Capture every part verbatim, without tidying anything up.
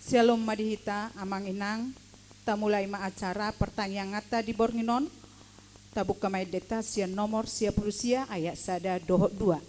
Syalom ma di hita, amang inang. Tamulai ma acara partangianganta di borngin on. Tabuka ma endenta sian nomor sia pulu sia, ayat sada dohot dua.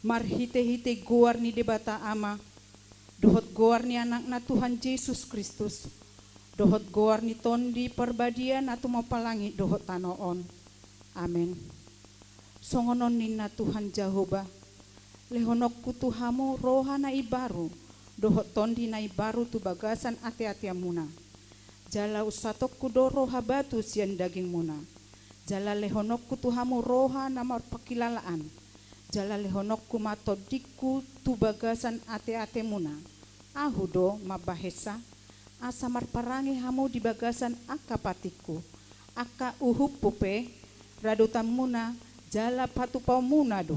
Marhitehite goar ni Debata Ama, dohot goar ni Anakna Tuhan Jesus Kristus, dohot goar ni Tondi Parbadia na tumompa langit dohot tano on. Amen. Songon on ninna Tuhan Jahowa: Lehononku tu hamu roha na imbaru, dohot tondi na imbaru tu bagasan ateateanmuna. Jala unsatongku do roha batu sian dagingmuna. Jala lehononku tu hamu roha na marpangkilalaan. Jala lehononku ma tondingku tu bagasan ateatemuna. Ahu do mambahensa, asa marparange hamu di bagasan angka patikku. Angka uhumhu pe radotanmuna jala patupaonmuna do.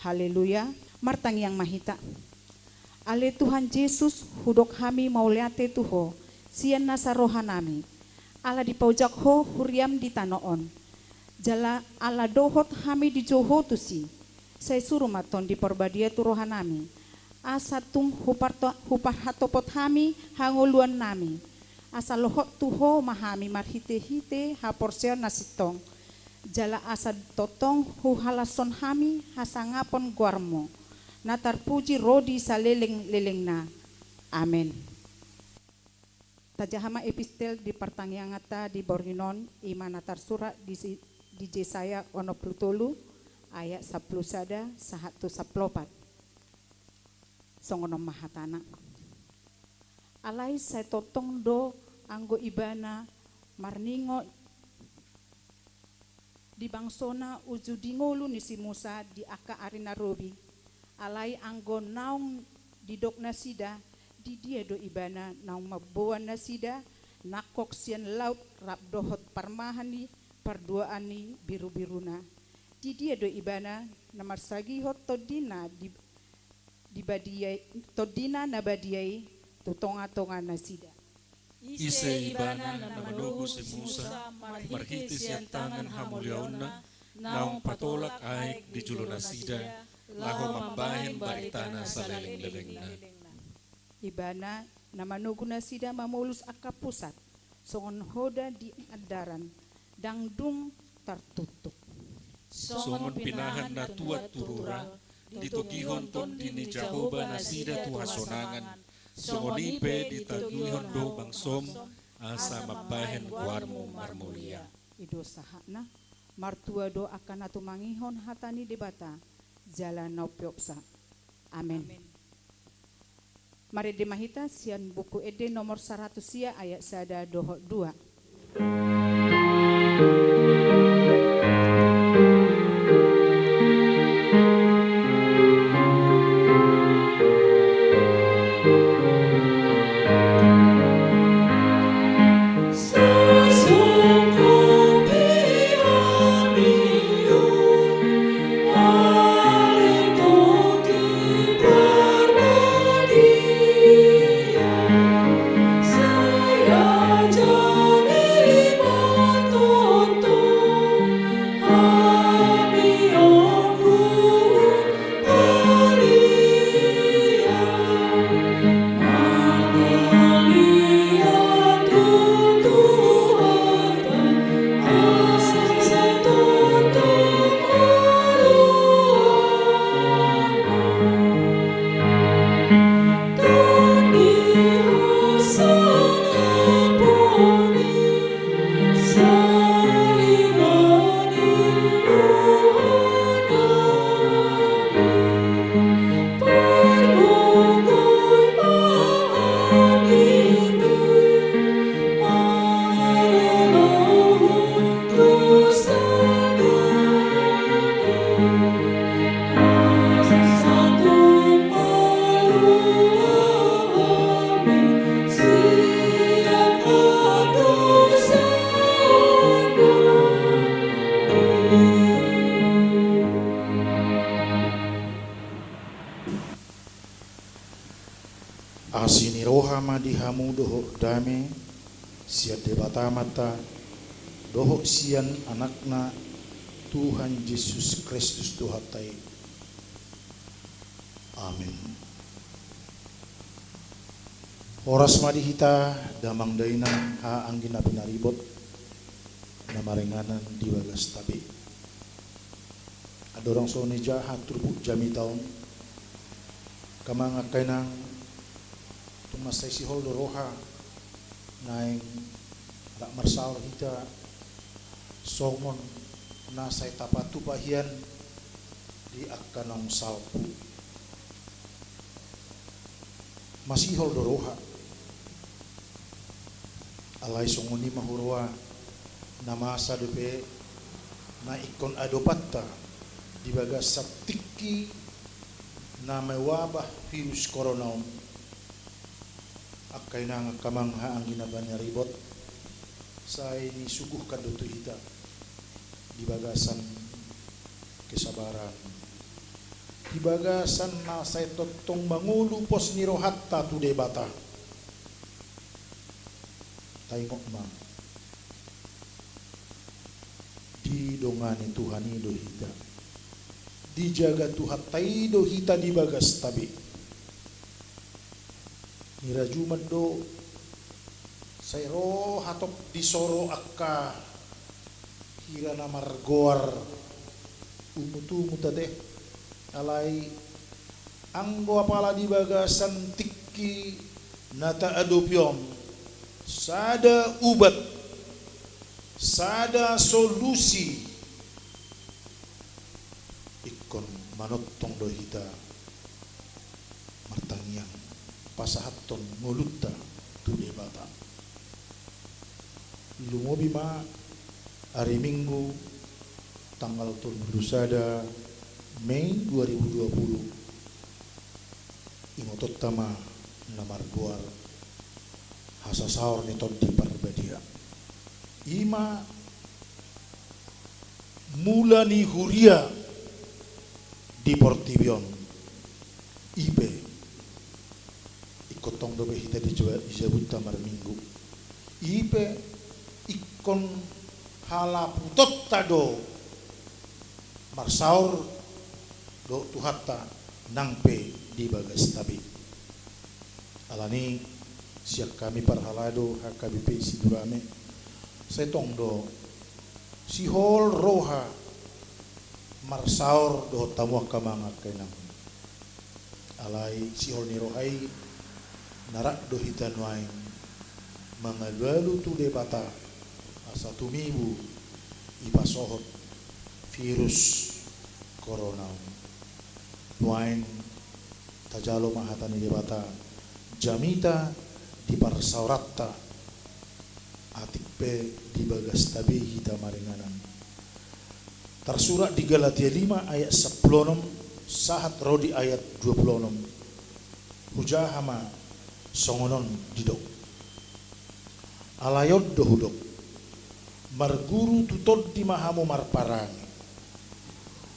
Haleluya. Martangiang ma hita. Ale Tuhan Jesus, hudok hami mauliate tu Ho sian nasa rohanami, ala dipaojak Ho huriam di tano on. Jala ala dohot hami dijou Ho tusi, sai suru ma Tondi Parbadia tu rohanami, asa tung huparto-, huparhatopot hami hangoluannami, asa lohot tu Ho ma hami marhitehite haporseaon na sintong. Jala asa tongtong huhalashon hami hasangapon goarmu, na tarpuji ro di salelenglelengna. Amen. Tajaha ma epistel di partangianganta di borngin on, i ma na tarsurat di si-, di Jesaya onom pulu tolu ayat sampulu sada sahat tu sampulu opat. Songon on ma hatana. Alai sai tongtong do anggo ibana marningot di bangsona uju di ngolu ni si Musa di angka ari na robi. Alai anggo naung didok nasida, di dia do ibana naung mamboan nasida nangkok sian laut rap dohot parmahan ni parduaan ni birubiruna? Di dia do ibana na marsagihon tondina di di badia i, tondina na badia i tu tongatonga nasida. Ise ibana na manogu si Musa marhite sian tangan hamuliaonna, naung patolak aek di jolo nasida, laho mambahen barita na salelenglelengna? Ibana na manogu nasida mamolus angka pusat, songon hoda di andaran, ndang dung tartuktuk. Songon pinahan na tuat tu rura, ditogihon Tondi ni Jahowa nasida tu hasonangan, songon i pe ditogihon do bangsom, asa mambahen goarmu marmulia. I do sahatna. Martua do angka na tumangihon hata ni Debata jala na umpeopsa. Amen. Amen. Marende ma hita sian Buku Ende nomor saratus sia, ayat sada dohot dua. Asi ni roha ma di hamu dohot dame sian Debata Amanta dohot sian Anakna Tuhan Jesus Kristus Tuhanta i. Amen. Horas ma di hita damang dainang, haha anggi na pinaribot, na maringanan di bagasta be. Andorang songon i jaha turpuk jamita on, angka amang, angka inang, tung mansai sihol do roha naeng rap marsaor hita songon na sai tapatupa hian di angka naung salpu. Masihol do roha. Alai songon i ma huroha na masa dope na ingkon adopanta di bagasan tingki na mewabah virus corona on. Angka inang, angka amang, haha anggi na pinaribot, sai disuguhkan do tu hita di bagasan kesabaran, di bagasan na sai tongtong mangolu pos ni rohanta tu Debata. Taingot ma, didongani Tuhan i do hita, dijaga Tuhanta i do hita di bagasta be. Nirajuman do, sai ro hatop disoro angka hira na margoar ungut-ungut ate. Alai anggo apala di bagasan tingki na taadopi on, sada ubat, sada solusi, ingkon manongtong do hita martangiang, pasahathon ngolunta tu Debata. Lumobi ma ari Minggu tanggal tolu pulu sada Mei dua ribu dua pulu, ingotonta ma na margoar hasasaor ni Tondi Parbadia. I ma mula ni huria di portibi on. I pe ingkon tong dope hita di jabunta marminggu. I pe ingkon halaputonta do marsaor dohot Tuhanta nang pe di bagasta be. Alani sian hami parhalado H K B P Sidorame, sai tong do sihol roha marsaor dohot hamu angka amang, angka inang. Alai sihol ni roha i na rap do hita nuaeng mangalualu tu Debata asa tumibu ipasohot virus corona on. Nuaeng tajalo ma hata ni Debata jamita di parsaoranta, atik pe di bagasta be hita maringanan. Tarsurat di Galatia lima ayat sampulu onom sahat ro di ayat dua pulu onom. Hujaha ma songon on didok. Alai on do hudok, marguru tu Tondi ma hamu marparange.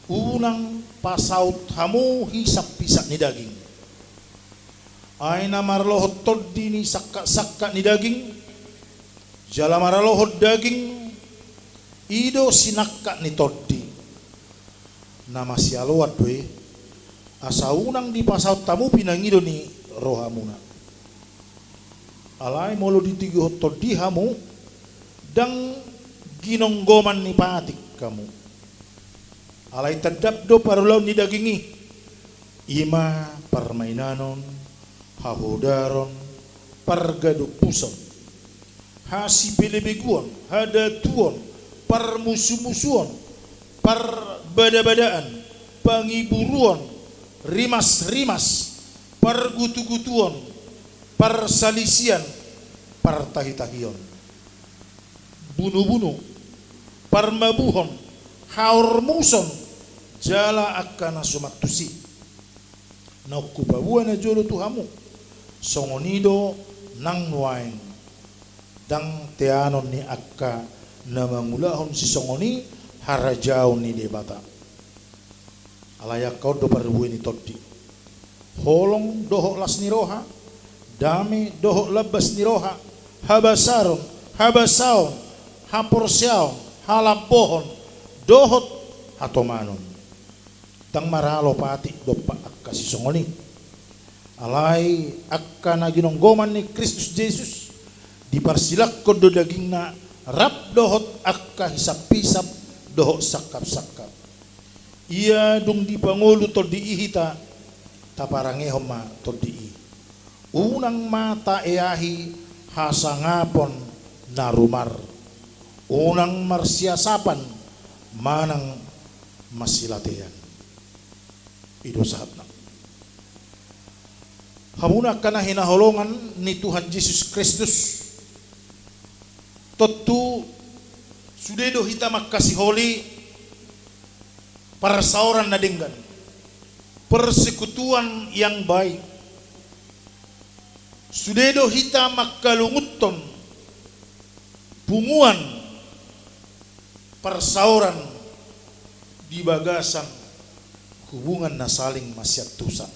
Unang pasaut hamu hisap-hisap ni daging. Ai na marlohot tondi ni sangkap-sangkap ni daging, jala maralohot daging, i do sinangkap ni tondi. Na masialoan do i, asa unang dipasaut hamu pinangido ni rohamuna. Alai molo ditigohon tondi hamu, ndang ginonggoman ni patik hamu. Alai tandap do parulaon ni daging i, i ma parmainanon, hahodaron, pargadombuson, hasipelebeguon, hadatuon, parmusumusuon, parbadabadaan, pangiburuon, rimasrimas, pargutugutuon, parsalisian, partahitahion, bunubunu, parmabuhon, haormuson, jala angka na suman tusi. Naung hupaboa najolo tu hamu, songon i do nang nuaeng. Ndang teanon ni angka na mangulahon sisongon i harajaon ni Debata. Alai angka on do parbue ni tondi: holong dohot las ni roha, dame dohot lambas ni roha, habasaron, habasaon, haporseaon, halambohon, dohot hatomanon. Ndang maralo patik dompak angka sisongon i. Alai angka na ginonggoman ni Kristus Jesus, diparsilangkon do dagingna rap dohot angka hisap-hisap dohot sangkap-sangkap. Ia dung dipangolu tondi i hita, taparangehon ma tondi i. Unang ma taeahi hasangapon na rumar. Unang marsiasapan manang masilatean. I do sahatna. Hamuna angka na hinaholongan ni Tuhan Jesus Kristus, tontu sude do hita mangkasiholi parsaoran na denggan, persekutuan yang baik. Sude do hita mangkalungunhon punguan parsaoran di bagasan hubungan na saling masiantusan.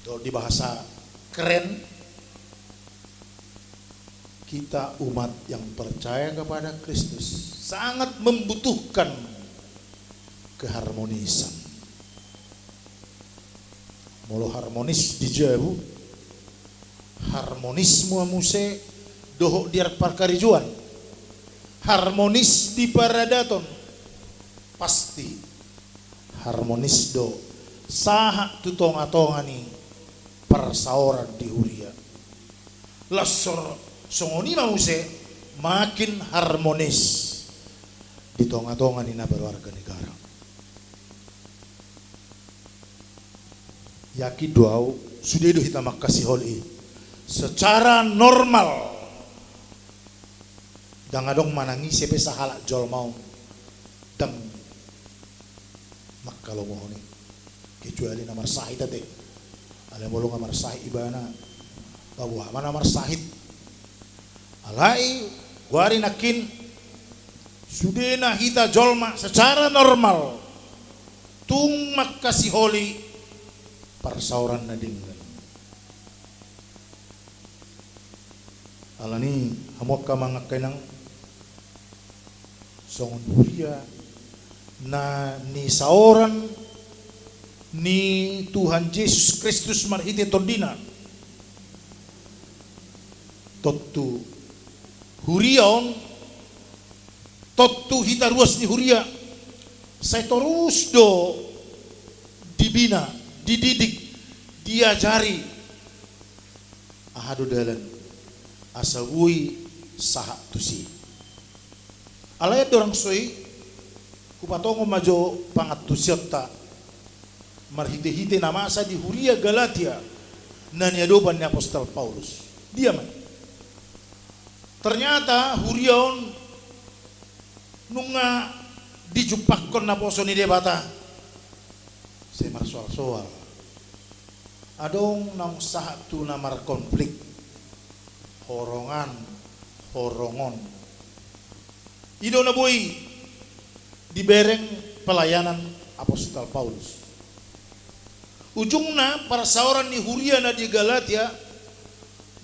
Kalau di bahasa keren, kita umat yang percaya kepada Kristus sangat membutuhkan keharmonisan. Molo harmonis di jabu, harmonis ma muse dohot di parkarejoan, harmonis di paradaton, pasti harmonis do sahat tu tongatonga ni parsaoran di huria. Laos songon i ma muse makin harmonis di tongatonga ni na berwarga negara. Yakin do au, sude do hita mangkasiholi i secara normal. Ndang adong manang ise pe sahalak jolma on ndang mangkalomohon i. Kecuali na marsahit ate. Alai molo nga marsahit ibana, paboa ma na marsahit. Alai goari nangkin, sudena hita jolma secara normal tung mangkasiholi parsaoran na denggan. Alani i, hamu angka amang, angka inang, songon huria na nisaoran ni Tuhan Jesus Kristus marhite tondina, tontu huria on, tontu hita ruas ni huria, sai torus do dibina, dididik, diajari. Aha do dalan asa boi sahat tusi? Alai andorang so i, Hupatongon ma jo pangantusionta marhitehite na masa di huria Galatia na niadopan ni apostel Paulus. Dia ma i? Ternyata huria on nunga dijumpangkon naposo ni Debata. Sai marsoalsoal. Adong naung sahat tu na markonflik. Horongan, horongon. I do na boi dibereng pelayanan apostel Paulus. Ujungna, parsaoran ni huria na di Galatia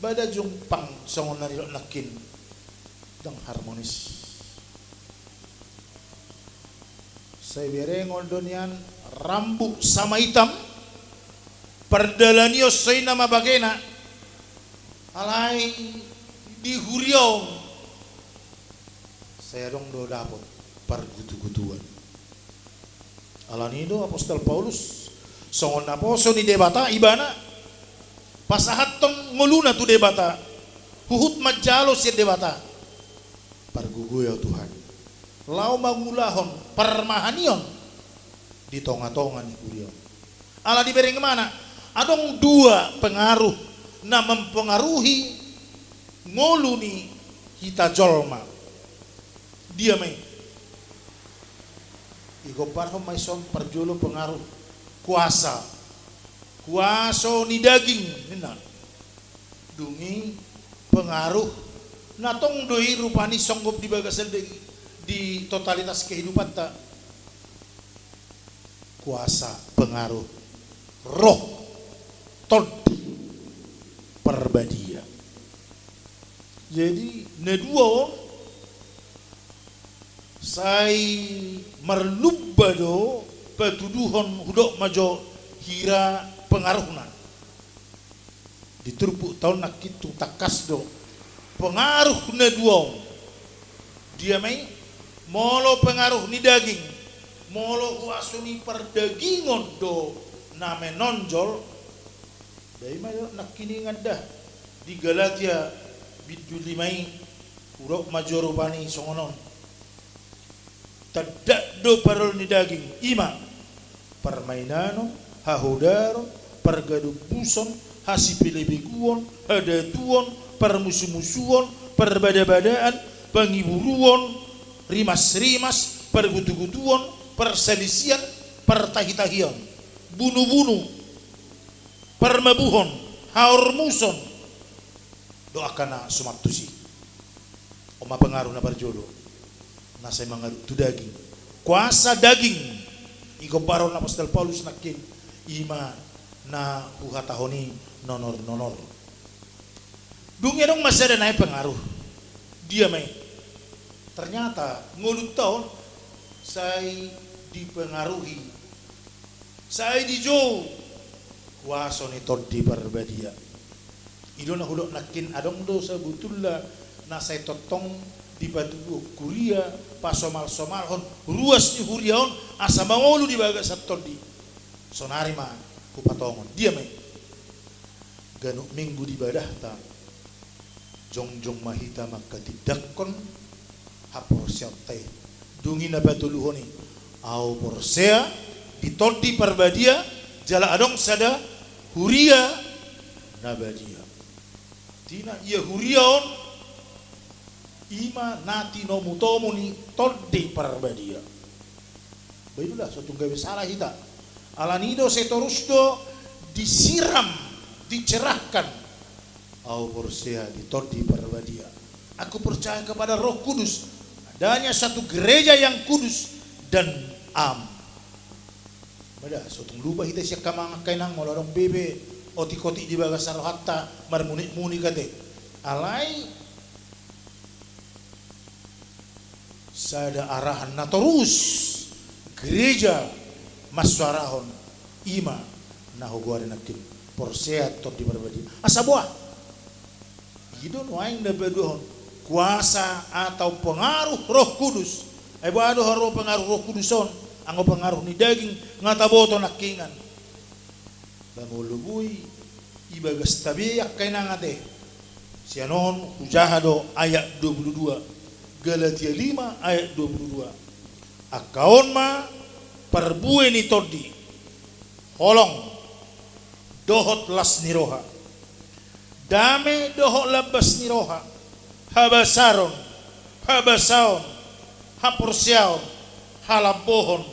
bada jumpang songon na nidok nangkin. Ndang harmonis. Sai berengon do nian rambu sama itam, pardalanion songon i na mambagena. Alai di huria on sai adong do dapot pargutugutuan. Alani i do apostel Paulus, songon naposo ni Debata ibana, pasahathon ngoluna tu Debata, huhut manjalo sian Debata. Pargogoi ahu Tuhan, laho mangulahon parmahanion di tongatonga ni huria on. Ala dibereng ibana, adong dua pengaruh na mempengaruhi ngolu ni hita jolma. Dia ma i? Igombarhon ma i son parjolo pengaruh kuasa, kuaso ni daging ninna. Dung i pengaruh na tong do i rupani songgop di bagasan daging di totalitas kehidupanta. Kuasa, pengaruh Roh Tondi Parbadia. Jadi na dua on sai marlumba do patuduhon, hudok ma jo hira pengaruhna. Di turpukta on nangkin tung tangkas do pengaruh na dua on. Dia ma i? Molo pengaruh ni daging, molo kuaso ni pardagingon do na menonjol, da i ma do nangkin i nganda di Galatia bindu lima i, hudok ma jo rupani songon on. Tanda do parol ni daging, i ma parmainanon, hahodaron, pargadombuson, hasipelebeguon, hadatuon, parmusumusuon, parbadabadaan, pangiburuon, rimasrimas, pargutugutuon, parsalisian, partahitahion, bunubunu, parmabuhon, haormuson, dohot angka na suman tusi. On ma pengaruh na parjolo na sai mangaduk tu daging. Kuasa daging, igombarhon apostel Paulus nangkin, i ma na huhatahon i nonornonor. Dung i adong ma sada nai pengaruh. Dia ma i? Ternyata ngolunta on sai dipengaruhi, sai dijou kuaso ni Tondi Parbadia. I do na hudok nangkin, adong do sabotulna na sai tongtong dipatuduhon huria pasomalsomalhon ruas ni huria on asa mangolu di bagasan tondi. Sonari ma hupatongon. Dia ma i? Ganup minggu di ibadahta jongjong ma hita manghatindanghon haporseaonta i. Dung i na patoluhon i, ahu porsea di Tondi Parbadia, jala adong sada huria na badia. Artina ia huria on i ma na tinomutomu ni Tondi Parbadia. Ba i do da, so tung gabe sala hita. Alani i do sai torus do disiram, dicerahkan. Ahu porsea di Tondi Parbadia. Aku percaya kepada Roh Kudus, adanya satu gereja yang kudus dan am. Ba da, so tung lupa hita sian hamu angka inang, molo adong bebe otik-otik di bagasan rohanta marmunikmunik ate. Alai sada arahan na torus gereja mansuarahon, i ma na hugoari nangkin porsea Tondi Parbadia. Asa boha? I do nuaeng na paduahon, kuasa atau pengaruh Roh Kudus. Ai boha do haroa pengaruh Roh Kudus on, anggo pengaruh ni daging nga taboto nangkiningan. Ba molo boi i bagasta be angka inang ate. Sian on hujaha do ayat dua puluh dua. Galatia lima ayat dua puluh dua. Angka on ma parbue ni tondi, holong dohot las ni roha, dame dohot lambas ni roha, habasaron, habasaon, haporseaon, halambohon,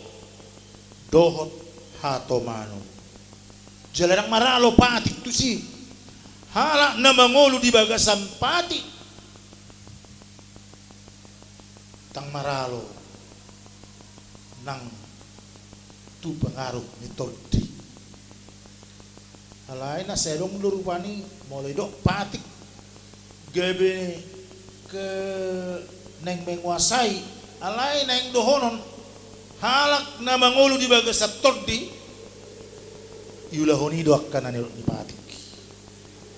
dohot hatomanon. Jala ndang maralo patik tusi. Halak na mangolu di bagasan patik, ndang maralo nang tu pengaruh ni tondi. Alai na sai adong do rupani, molo didok patik gabe ke naeng menguasai, alai naeng dohonon halak na mangolu di bagasan tondi, iulahon i do angka na nidok ni patik.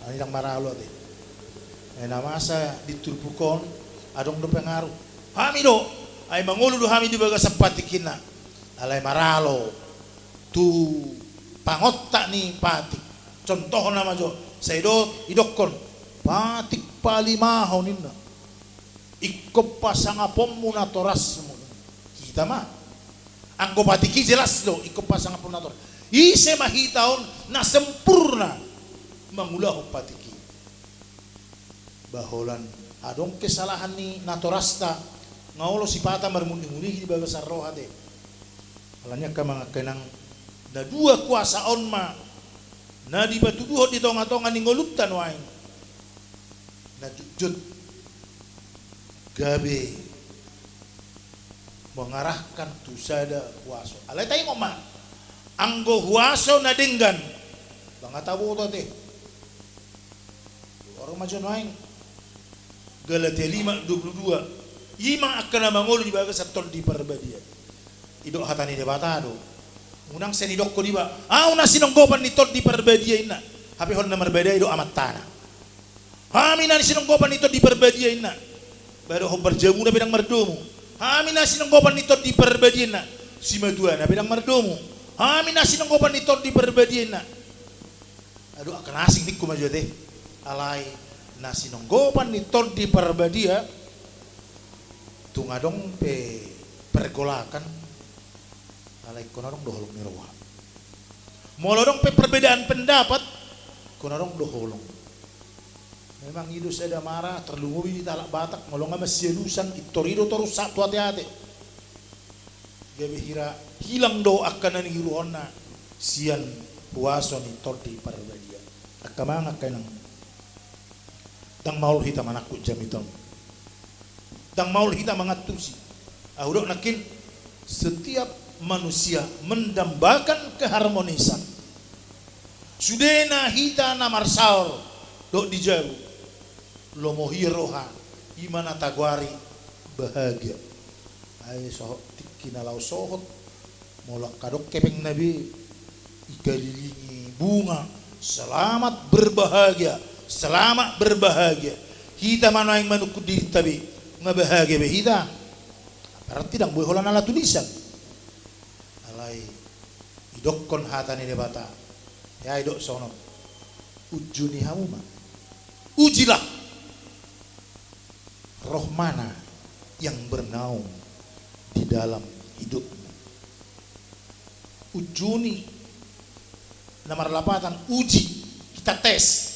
Alai ndang maralo ate. Ai na masa di turpuk on adong do pengaruh. Hami do, ai mangolu do hami di bagasan patik inna. Alai maralo tu pangontak ni patik. Contohna ma jo, sai do idokkon, patik palimahon inna. Ingkon pasangaponmu natorasmu. Hita ma. Anggo patik i jelas do, ingkon pasangaponmu natoras. Ise ma hita on na sempurna mangulahon patik i? Ba holan adong kesalahan ni natorasta, nga olo sipata marmuning-muning di bagasan roha ate. Alani angka amang angka inang, na dua kuasa on ma na dipatuduhon di tonga-tonga ni ngolunta nuaeng. Na jotjot gabe mengarahkan tu sada huaso. Alai taingot ma, anggo huaso na denggan, ndang taboto ate. Adong ma jo nuaeng Galatia lima dua puluh dua. I ma angka na mangolu di bagasan Tondi Parbadia. Didok hata ni Debata do. Unang sai didokkon iba, ahu na sinonggopan ni Tondi Parbadia inna. Hape holan na marbadai do amantana. Hami na sinonggopan ni Tondi Parbadia inna. Baru hombar jamuna pe ndang mardomu. Hami na sinonggopan ni Tondi Parbadia inna. Simatuana pe ndang mardomu. Hami na sinonggopan ni Tondi Parbadia inna. Adong angka na asing ningku ma jo ate. Alai na sinonggopan ni Tondi Parbadia, tung adong pe pergolakan, alai ingkon adong do holong ni roha. Molo adong pe perbedaan pendapat, ingkon adong do holong. Memang i do sada mara, tarlumobi di halak Batak, molo nga masialusan, intor i do torus sahat tu ate-ate. Gabe hira hilang do angka na niuruhonna sian huaso ni Tondi Parbadia. Angka amang angka inang, ndang maol hita manangkup jamita on. Ndang maol hita mangantusi. Ahu dok nangkin, setiap manusia mendambakan keharmonisan. Sudena hita na marsaor dohot di jabu, lomo hia roha, i ma na tagoari bahagia. Ai sohot tingki na laho sohot, molo angka adong hepengna be, dikelilingi bunga, selamat berbahagia, selamat berbahagia. Hita ma nuaeng manungkun dirinta be, nga bahagia be hita? Berarti ndang boi holan ala tulisan. Alai didokkon hata ni Debata, ai didok songon on, unjuni hamu ma. Ujilah roh mana yang bernaung di dalam hidupmu. Unjuni, na marlapatan uji, hita tes.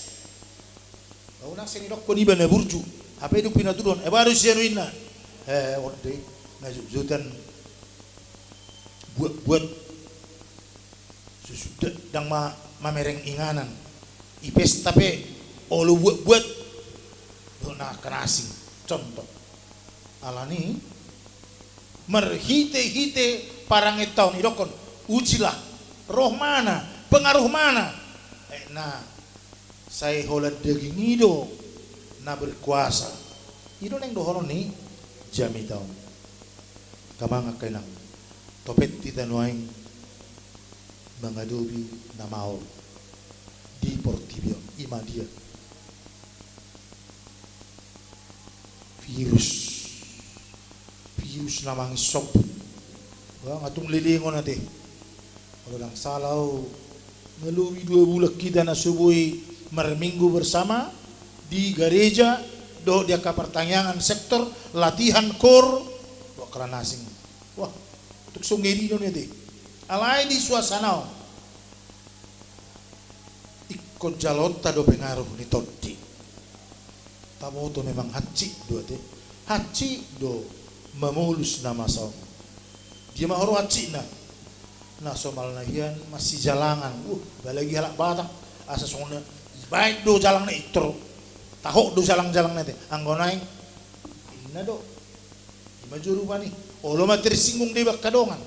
Unang sai didokkon iba na burju, hape dung pinatuduhon, e baru sianu inna. E, on do i, na jotjotan buat-buat. Susuda ndang ma-, mamereng inganan. I pesta pe olo buat-buat. Dok na angka na asing. Contoh. Alani marhite-hite parangenta on didokkon, ujilah roh mana, pengaruh mana. E, na sai holan daging i do na berkuasa. I do naeng dohonon ni jamita on. Angka amang angka inang, topet hita nuaeng mangadopi na maol di portibi on, i ma dia? Virus. Virus na mangisombut. Ba nga tung leleng on ate. Molo ndang sala au, nga lobi dua bulan hita na so boi marminggu bersama di gareja dohot di angka partangiangan sektor, latihan kor. Ba angka na asing. Wah, Songon i do nian ate. Alai di suasana on ingkon jaloonta do pengaruh ni tondi. Taboto memang hansit do ate. Hansit do mamolus na masa on. Dia ma huroha hansitna? Na somalna hian masijalangan. Uh, apalagi halak Batak. Asa songon na baen do jalangna, pintor tahot do jalang-jalangna ate. Anggo naeng, inna do. Ima jo rupani, olo ma tersinggung deba angka dongan.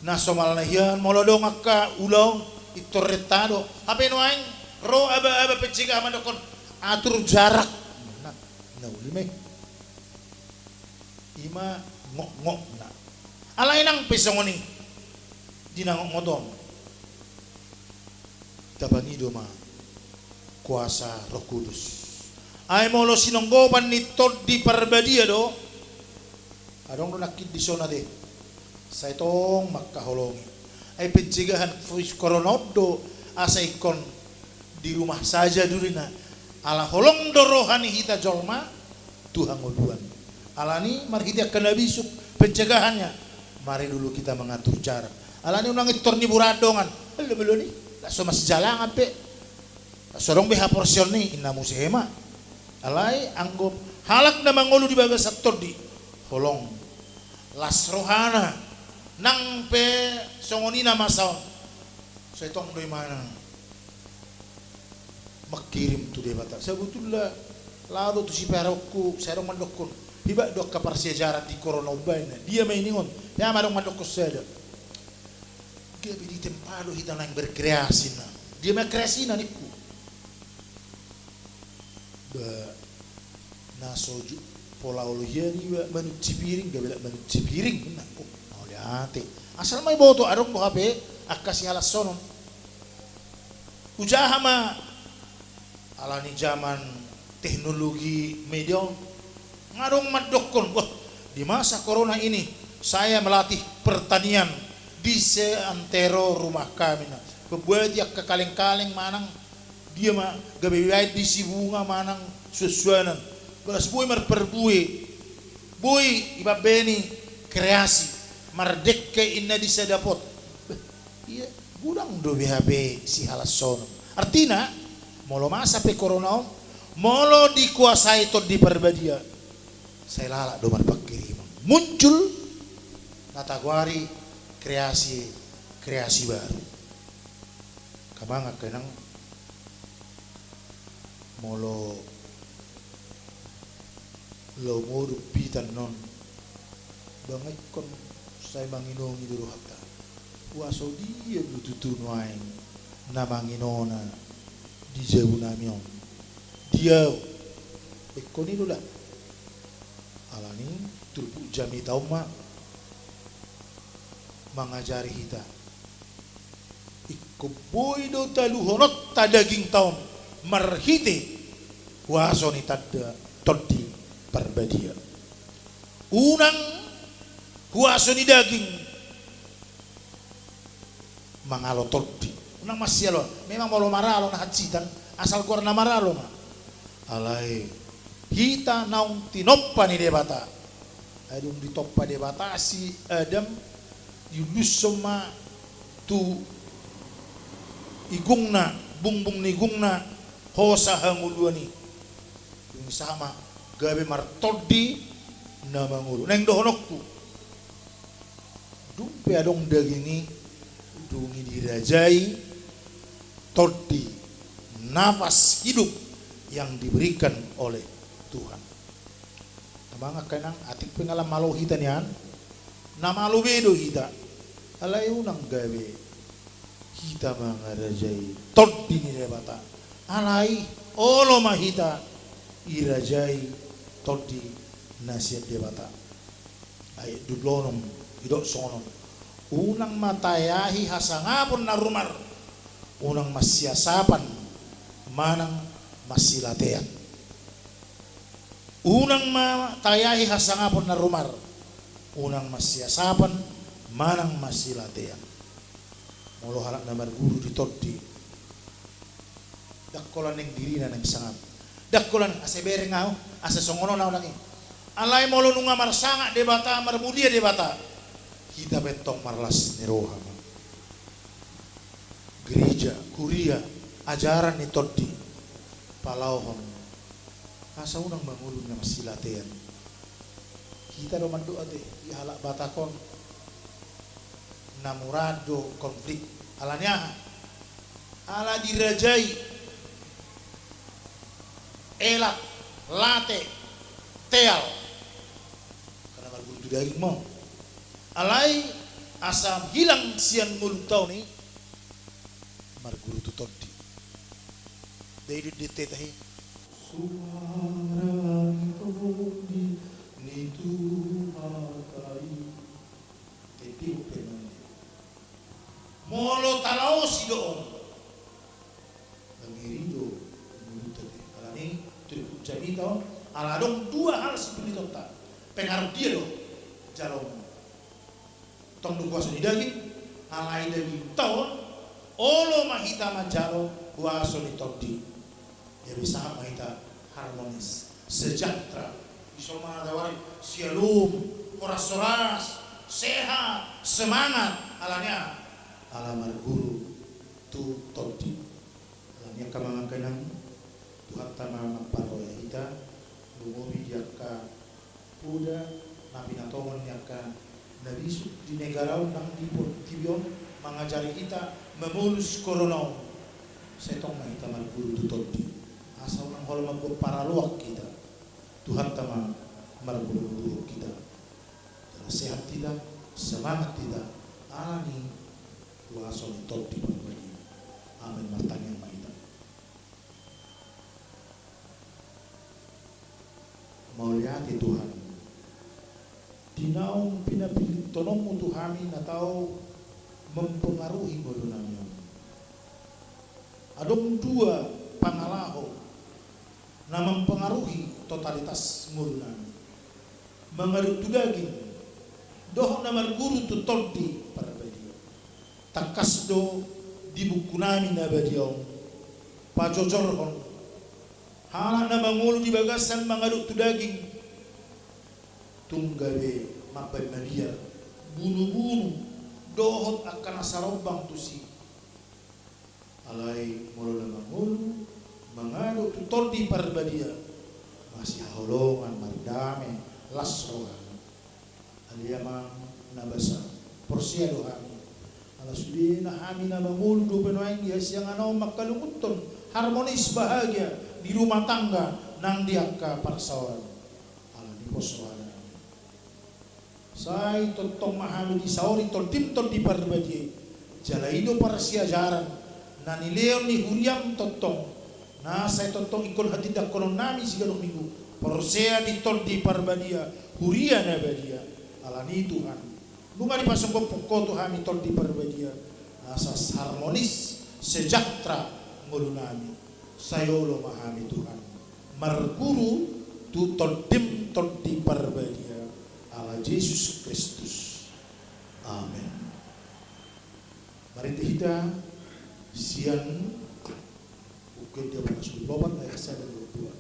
Na somalna hian molo adong angka ulaon, pintor renta do. Hape nuaeng ro aba-aba pencegahan mandokkon atur jarak. Na, na uli ma i. Ima ngok-ngokna. Alai nang pe songon i di na ngok-ngok on, tapangido ma kuasa Roh Kudus. Ai molo sinonggopan ni Tondi Parbadia do, adong do nangkin dison ate. Sai tong mangkaholongi. Ai pencegahan virus corona on do, asa ingkon di rumah saja dulu ninna. Ala holong do roha ni hita jolma tu hangoluan. Alani marhite angka na bisuk pencegahannya, mari dulu kita mengatur jarak. Alani unang pintor niburan dongan. Elo melo ni, laos so masijalangan pe. Laos so adong be haporseaon ni, inna muse ema. Alai anggo halak na mangolu di bagasan tondi, holong, las rohana. Nang pe songon i na masa on, sai tong do imana mangkirim tu Debata. Sabotulna laho do tu sipearongku, sai adong mandokkon, hibak do angka parsiajaran di corona umbahen na dia ma iningon. Dia ma adong mandokkon sada. Gabe ditempa do hita naeng berkreasi na. Dia ma kreasina ningku. Ba na so ju pola olo hian iba manunci piring, gabe lak manunci piring ninna. Oh, mauliate. Asal ma iboto adong do hape angka sihalashonon. Hujaha ma alani zaman teknologi media on. Nga adong mandokkon, wah, di masa corona ini saya melatih pertanian di seantero rumah kami na. Pembuat angka kaleng-kaleng manang dia ma gabe baen di sibunga manang suansuanan. Balas boi marparbue. Boi ibabeni kreasi. Mardengke inna di sada pot. Beh, ia godang do be hape sihalashonon. Artina, molo masa pe corona on, molo dikuasai Tondi Parbadia, sai lalap do marpangkirimon. Muncul na tagoari kreasi, kreasi baru. Angka amang, angka inang, molo laho modom hita annon, ba nga ingkon sai manginongi do rohanta. Huaso dia do tutu nuaeng na manginona di jabu nami on? Dia? Ingkon i do da. Alani turpuk jamita on ma mangajari hita. Ingkon boi do taluhononta dagingta on marhite huaso ni tanda Tondi Parbadia. Unang huaso ni daging mangalo tondi. Unang masialoan. Memang molo maralo na hansitan, asal goar na maralo ma. Alai hita naung tinompa ni Debata. Ai dung ditompa Debata si Adam, diundushon ma tu igungna, bungbung ni igungna, hosa hangoluan i. Dung i sahat ma gabe martondi na mangolu. Naeng dohononku, dung pe adong daging i, dung i dirajai tondi, nafas hidup yang diberikan oleh Tuhan. Amang, angka inang, atik pe nga lam malo hita nian, na malo be do hita. Alai unang gabe hita mangarajai tondi ni Debata. Alai olo ma hita irajai tondi na sian Debata. Ayat dua puluh onom, didok songon on. Unang ma taeahi hasangapon na rumar, unang masiasapan manang masilatean. Unang ma taeahi hasangapon na rumar, unang masiasapan manang masilatean. Molo halak na marguru di tondi, ndang holan naeng dirina naeng sangap. Ndang holan naeng asa bereng ahu, asa songon on ahu nang i. Alai molo nunga marsangap Debata, marmulia Debata, Hita pe tong marlas ni roha ma. Gereja, kuria, ajaran ni Tondi palaohon asa unang mangolu na marsilatean. Hita do mandok ate, di halak Batak on na murah do konflik. Ala ni aha? Ala dirajai elat, late, teal. Karena marguru tu daging ma. Alai asa hilang sian ngolunta on i, marguru tu Tondi. Dai do denteta i. Suara ni Tondi ni Tuhanta i. Tentihon pe ma i. Molo talaosi do on, mangiri do ngolunta te. Alani i turpuk jamita on, ala adong dua hal sipungitonta. Pengaruh dia do jalo on. Tong do huaso ni daging, alai dagingta on, olo ma hita manjalo huaso ni Tondi. Jadi sahat ma hita harmonis, sejahtera. Dison ma na tawari, syalom, horas-horas, sehat, semangat. Ala ni aha? Ala marguru tu Tondi. Ala ni i angka amang, angka inang, Tuhanta ma mamparroha hita, lumobi di angka poda na pinatongon ni angka na bisuk di negara on nang di portibi on, mangajari hita mamolus corona on. Sai tong ma hita marguru tu Tondi. Asa unang holan mambuat paraloak hita. Tuhanta ma marguru tu hita. Jala sehat hita, semangat hita, ala ni huaso ni Tondi Parbadia. Amen. Martangiang ma hita. Mauliate Tuhan, di naung pinapilihononmu tu hami na tau mempengaruhi ngolunami on. Adong dua pangalaho na mempengaruhi totalitas ngolunami. Mangadok tu daging, dohot na marguru tu Tondi Parbadia. Tangkas do di bukunami na badia on pajojorhon halak na mangolu di bagasan mangadok tu daging, tung gabe mambahen mabiar, bunubunu, dohot angka na sarombang tusi. Alai molo na mangolu mangadok tu Tondi Parbadia, masihaholongan, mardame, las rohana. Ale Amang na basa, porsea do hami. Ala sudena hami na mangolu dope nuaeng di hasiangan on mangkalungunhon harmonis bahagia di rumah tangga nang di angka parsaoran. Ala ni i pos rohana. Sai tongtong ma hami disaori Tondim Tondi Parbadia i. Jala i do parsiajaran na nilehon ni huriam tongtong, na sai tongtong ingkon hatindangkononnami siganup minggu. Porsea di Tondi Parbadia, huria na badia. Ala ni i Tuhan, nunga dipasonggophon Ho tu hami Tondi Parbadia, asa harmonis, sejahtera ngolunami. Sai olo ma hami Tuhan marguru tu Tondim Tondi Parbadia, ala Jesus Kristus. Amen. Marende hita sian Buku Ende pasal dua puluh opat ayat sada dohot dua.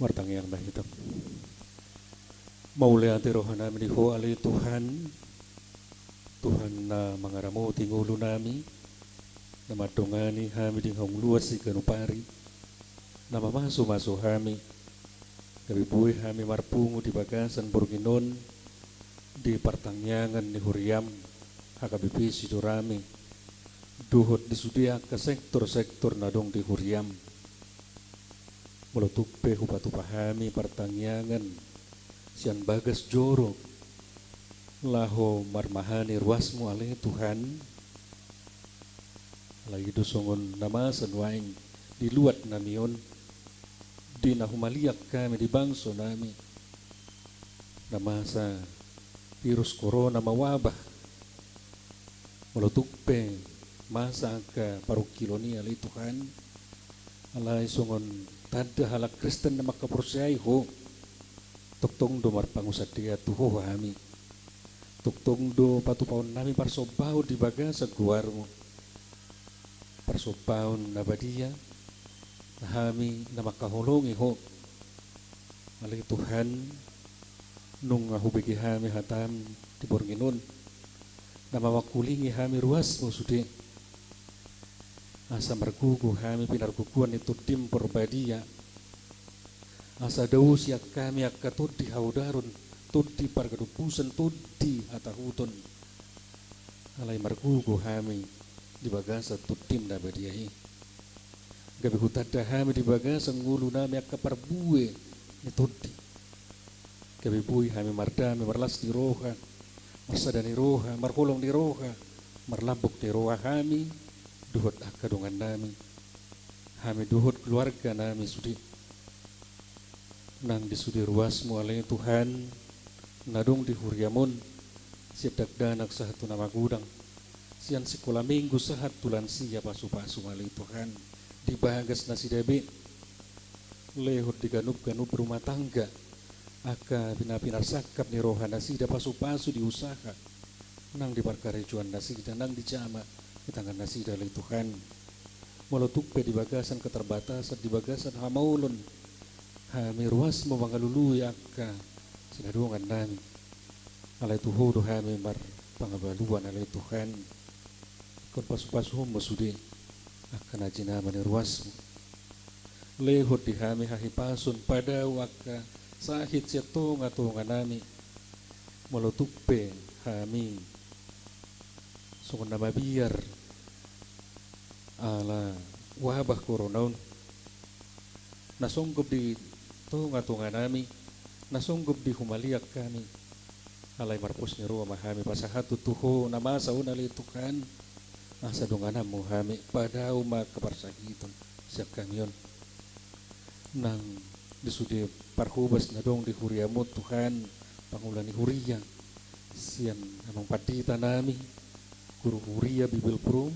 Martangiang ma hita. Mauliate rohanami di Ho ale Tuhan, Tuhan na mangaramoti ngolunami, na mandongani hami di hangoluan siganup ari, na mamasumasu hami, gabe boi hami marpungu di bagasan borngin on, di partangiangan ni huriam, H K B P Sitorami, dohot di sude angka sektor-sektor na adong di huriam. Molo tung pe hupatupa hami partangiangan sian bagas joro, laho marmahani ruasmu ale Tuhan, alai do songon na masa nuaeng di luat nami on, di na humaliang hami di bangso nami, na masa virus corona mawabah. Molo tung pe masa angka parungkilon i ale Tuhan, alai songon tanda halak Kristen na mangkaporseai Ho, tongtong do marpangunsandean tu Ho hami. Tongtong do patupaon nami parsombaon di bagasan goarmu. Parsombaon na badia, hami na mangkaholongi Ho. Ale Tuhan, nunga hubege hami hatam di borngin on, na mamangkulingi hami ruasmu sude. Asa margogo hami pinargogoan ni Tondim Porbadia. Asa dao sian hami angka tondi haodaron, tondi pargadombuson, tondi hatahuton. Alai margogo hami di bagasan Tondim na badia i. Gabe hutanda hami di bagasan ngolu nami angka parbue ni tondi. Gabe boi hami mardame, marlas ni roha, marsada ni roha, marholong ni roha, marlambok ni roha hami dohot angka dongan nami, hami dohot keluarga nami sude. Nang di sude ruasmu ale Tuhan, na adong di huriam on, sian dakdanak sahat tu na magodang, sian sikola minggu sahat tu lansia, pasupasu ma ale Tuhan di bagas nasida be. Lehon di ganup-ganup rumah tangga, angka pina-, pinarsangkap ni roha nasida, pasupasu di usaha, nang di parkarejoan nasida, nang di jama di tangan nasida ale Tuhan. Molo tung pe di bagasan keterbatasan, di bagasan hamaolon, hami ruasmu mangalului angka sinadongan nami. Alai tu Ho do hami marpangabaluan ale Tuhan. Ingkon pasupasuhon ma sude angka na jinama ni ruasmu. Lehon di hami hahipason, padao angka sahit sian tonga-tonga nami. Molo tung pe hami songon na mabiar ala wabah corona on, na songgop di tonga-tonga nami, na songgop di humaliang hami, alai marpos ni roha ma hami pasahathon tu Ho na masa on ale Tuhan, asa dongananmu hami, padao ma angka parsahiton sian hami on. Nang di sude parhobas na adong di huriam on Tuhan, pangula ni huria, sian amang pandita nami, guru huria Bible Prum,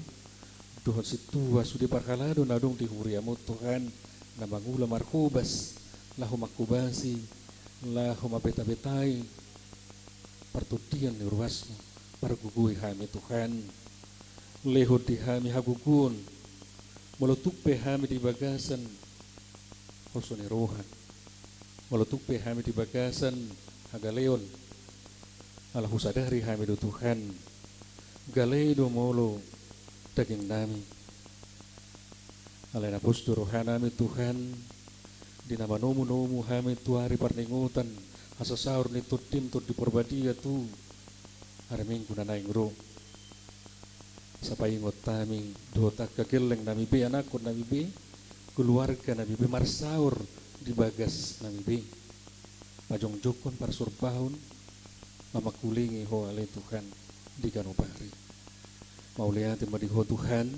dohot sintua sude parhalado na adong di huriam on Tuhan, na mangula marhobas, laho manghobasi, laho mambeta-betai partondian ni ruasmu, pargogoi hami Tuhan. Lehon di hami hagogoon, molo tung pe hami di bagasan holso ni roha, molo tung pe hami di bagasan hagaleon, ala husadari hami do Tuhan, gale do molo daging nami. Alai na pos do roha nami Tuhan, di na manomu-nomu hami tu ari parningotan hasasaor ni Tondim, Tondi Porbadia tu ari Minggu na naeng ro. Asa paingot hami dohot angka gelleng nami be, anakkon nami be, keluarga nami be, marsaor di bagas nami be. Pajongjongkon, parsorbaon, mamangkulingi Ho ale Tuhan di ganup ari. Mauliate ma di Ho Tuhan,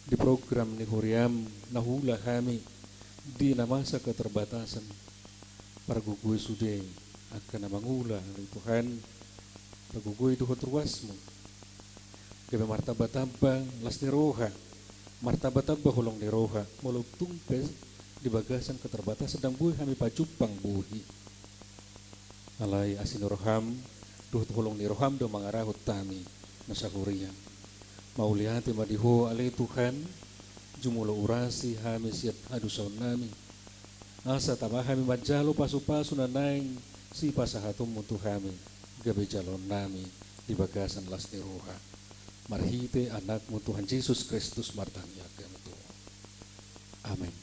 di program ni huriam na huula hami di na masa keterbatasan. Pargogoi sude angka na mangula ale Tuhan, pargogoi dohot ruasmu. Gabe martamba-tamba las ni roha, martamba-tamba holong ni roha, molo tung pe di bagasan keterbatasan ndang boi hami pajumpang bohi. Alai asi ni roham dohot holong ni roham do mangarahut hami na sahuria. Mauliate ma di Ho ale Tuhan, jumolo urasi hami sian hadosaon nami. Asa tama hami manjalo pasupasu na naeng sipasahatonmu tu hami, gabe jaloonnami di bagasan las ni roha. Marhite Anakmu Tuhan Jesus Kristus martangiang hami tu Ho. Amen.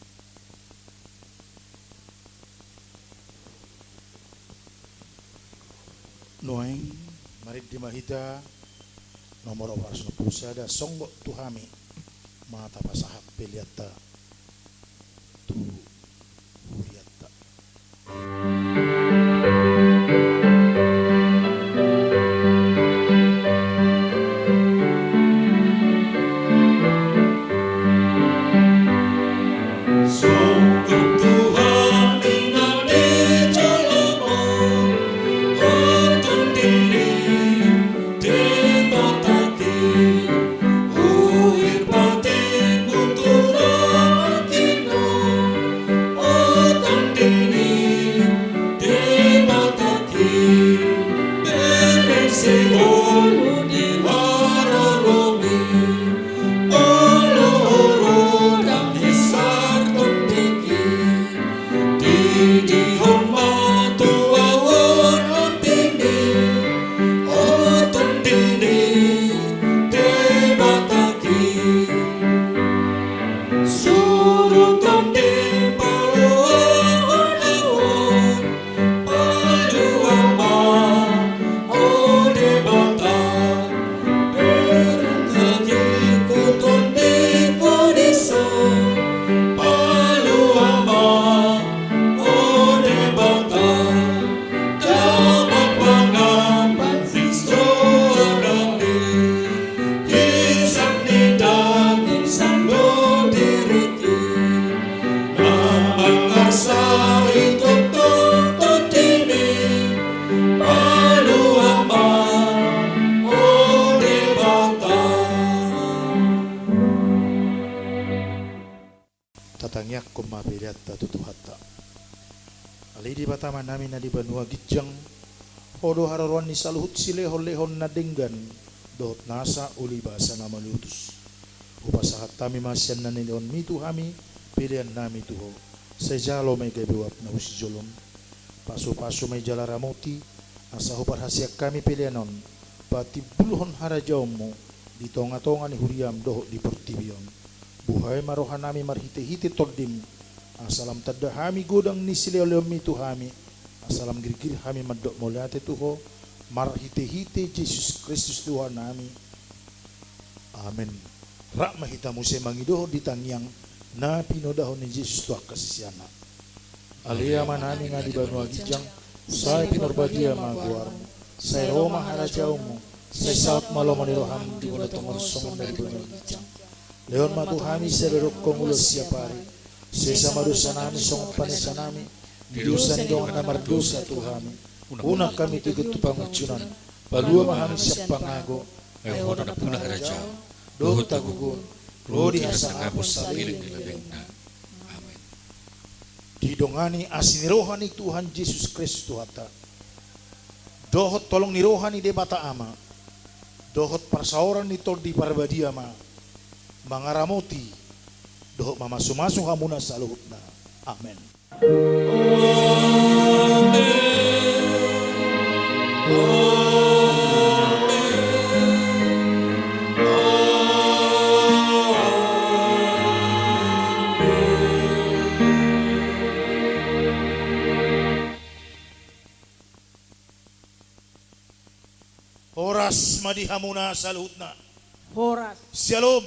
Nuaeng, marende ma hita nomor opat ratus onom pulu sada, songgot tu hami, ma tapasahat peleanta tu hurianta. Tatangiangkon ma peleanta tu Tuhanta. Ale Debata Amanami na di banua ginjang, Ho do haroroan ni saluhut silehonlehon na denggan dohot nasa uli basa na malutus. Hupasahat hami ma sian na nilehonmi tu hami peleannami tu Ho. Sai jalo ma i gabe uap na husijolom. Pasupasu ma i jala ramoti, asa huparhaseang hami pelean on patimbulhon harajaonmu di tongatonga ni huriam dohot di portibi on. Buhai ma rohanami marhitehite Tondim, asa lam tanda hami godang ni silehonlehonmi tu hami, asa lam girgir hami mandok mauliate tu Ho, marhitehite Jesus Kristus Tuhanami. Amen. Rap ma hita muse mangidohon di tangiang na pinodahon ni Jesus tu angka siseanna. Ale Amanami na di banua ginjang, sai pinarbadia ma goarmu, sai ro ma harajaonmu, sai saut ma lomo ni roham di banua tonga on songon na di banua ginjang. Lehon ma tu hami sadari on hangoluan siapari, sesa ma dosanami songon panesanami di dosa ni dongan na mardosa tu hami. Unang hami togihon tu pangunjunan, palua ma hami sian pangago. Ai Ho do nampuna harajaon dohot hagogoon, ro di hasangapon saleleng ni lelengna. Amen. Didongani asi ni roha ni Tuhan Jesus Kristus Tuhanta, dohot holong ni roha ni Debata Ama, dohot parsaoran ni Tondi Parbadia ma mangaramoti dohot mamasumasu hamuna saluhutna. Amen. Horas ma di hamuna saluhutna. Horas. Syalom.